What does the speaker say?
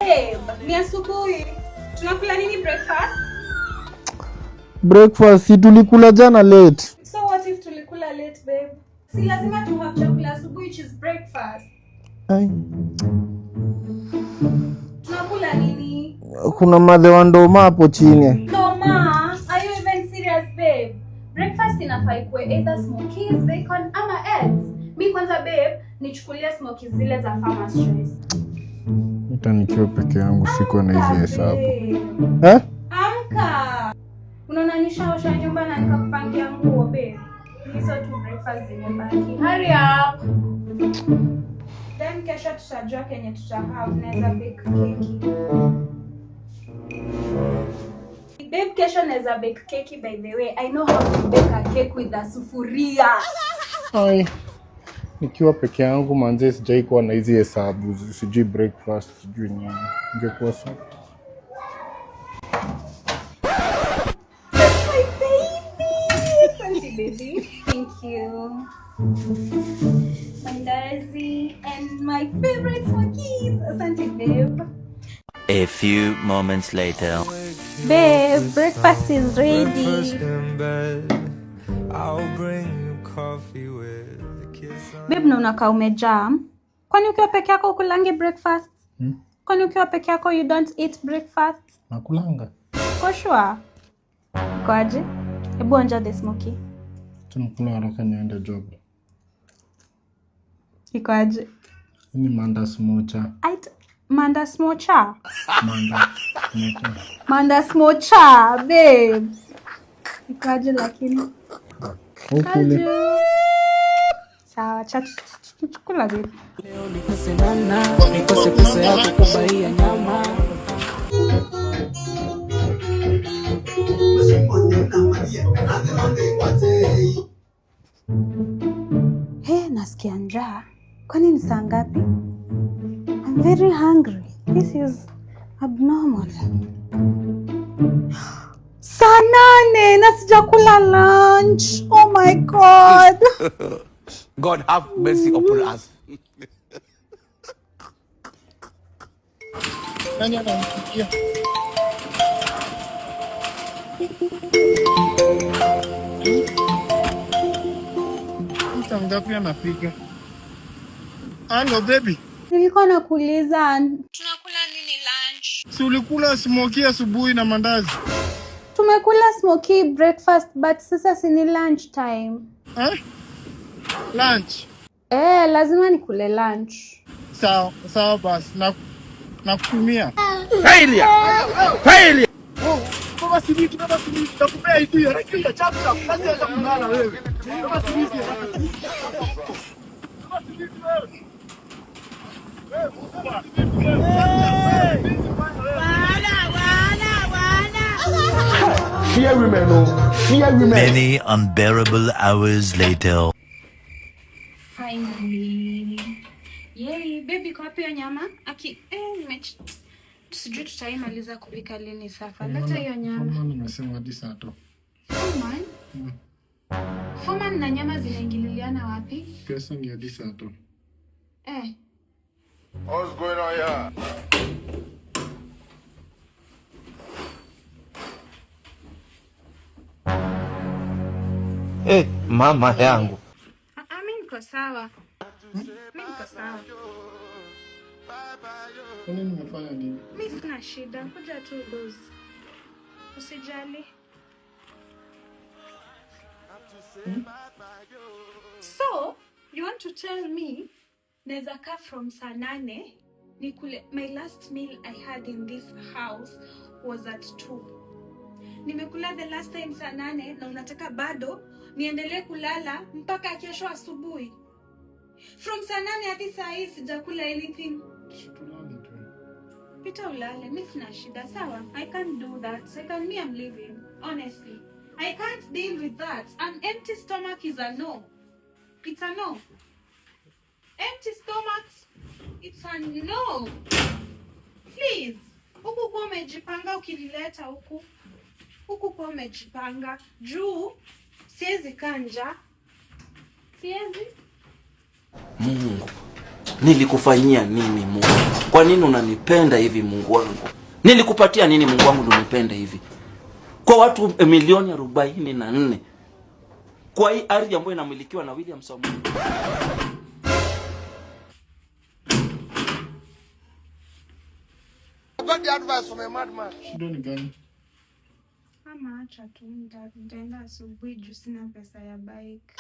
Babe, ni asubuhi. Tunakula nini breakfast? Breakfast si tulikula jana late. So what if tulikula late, babe? Si lazima tu have chakula asubuhi, which is breakfast. Ai. Tunakula nini? Kuna madhe wa ndoma hapo chini. Ndoma, are you even serious, babe? Breakfast inafaa ikuwe either smokies, bacon ama eggs. Mi kwanza babe, nichukulie smokies zile za Farmer's Choice. Hata nikiwa peke yangu sikuwa na hizi hesabu. Babe. Eh? Amka. Unaona nishaosha nyumba na nikakupangia nguo babe. Hizo tu breakfast zimebaki. Hurry up. Then kesho tutajua kenye tutahave. Naweza bake keki. Babe, kesho naweza bake keki by the way. I know how to bake a cake with a sufuria. Ai. Nikiwa peke yangu manze sijai kuwa na hizi hesabu, sijui breakfast, sijui nini. Ingekuwa sawa. My baby. Asante baby. Thank you. Mandazi and my favorite smokies. Asante babe. A few moments later. Babe, breakfast is ready. Breakfast in bed. I'll bring you coffee with a kiss on Babe, na unakaa umejaa. Kwani ukiwa peke yako ukulangi breakfast? Kwani ukiwa peke yako you don't eat breakfast? Nakulanga. Kwa sure. Kwaje? Hebu onja the smoky. Tunakula haraka niende job. Iko aje? Hii ni mandas mocha. Mandas mocha. Manda mocha. Mandas mocha, babe. Iko aje lakini? Ukule. Sawa, cha chukula babe. Nikose namna, nikose pesa ya kukubaia nyama. He, nasikia njaa. Kwani ni saa ngapi? I'm very hungry. This is abnormal. Saa 8 na sijakula lunch. Oh my God. God have mercy upon us. Nani ananipigia? Mtu ngapi anapiga? Hello baby. Nilikuwa nakuuliza tunakula nini lunch? Si ulikula smoky asubuhi na mandazi? Tumekula smoky breakfast but sasa si ni lunch time. Eh? Lunch. Eh, lazima nikule lunch. Sawa, sawa basi. Na nakutumia. Failure! Failure! Oh, baba simiti, baba simiti. Nakupea idea. Harakisha chap chap. Kazi ya kulala wewe. Baba simiti, baba simiti. Baba simiti wewe. Wewe, baba simiti wewe. Fear women, oh. Fear women. Many unbearable hours later. Finally. Yay, baby kwa wapi hiyo nyama? Aki, sijui tutaimaliza kupika lini safa. Leta hiyo nyama. Mama nimesema hadi saa tatu. Foreman? Foreman na nyama zinaingililiana wapi? Pesa ni hadi saa tatu. Eh. What's going on here? Eh, mama yangu. Mi niko sawa. Mi niko sawa. Kwani nimefanya nini? Mi sina shida. Kuja tu dozi. Usijali. So, you want to tell me naweza kaa from saa 8 nikule my last meal I had in this house was at 2. Nimekula the last time saa 8 na unataka bado niendelee kulala mpaka kesho asubuhi. From saa 8 hadi saa hii sijakula anything. Tulale tu. Pita ulale, mi sina shida, sawa? I can't do that. Second, me I'm leaving. Honestly. I can't deal with that. An empty stomach is a no. It's a no. Empty stomachs, it's a no. Please. Huku kuwa umejipanga ukinileta huku. Huku kuwa umejipanga. Juu, siwezi kaa njaa. Siwezi. Mungu, Nilikufanyia nini, Mungu? Kwa nini unanipenda hivi, Mungu wangu? Nilikupatia nini, Mungu wangu, ndio unipende hivi? Kwa watu milioni 44 kwa hii ardhi ambayo inamilikiwa na William Samoei. Got the advice from a madman. Shida ni gani? Ama acha tu, nitaenda asubuhi juu sina pesa ya bike.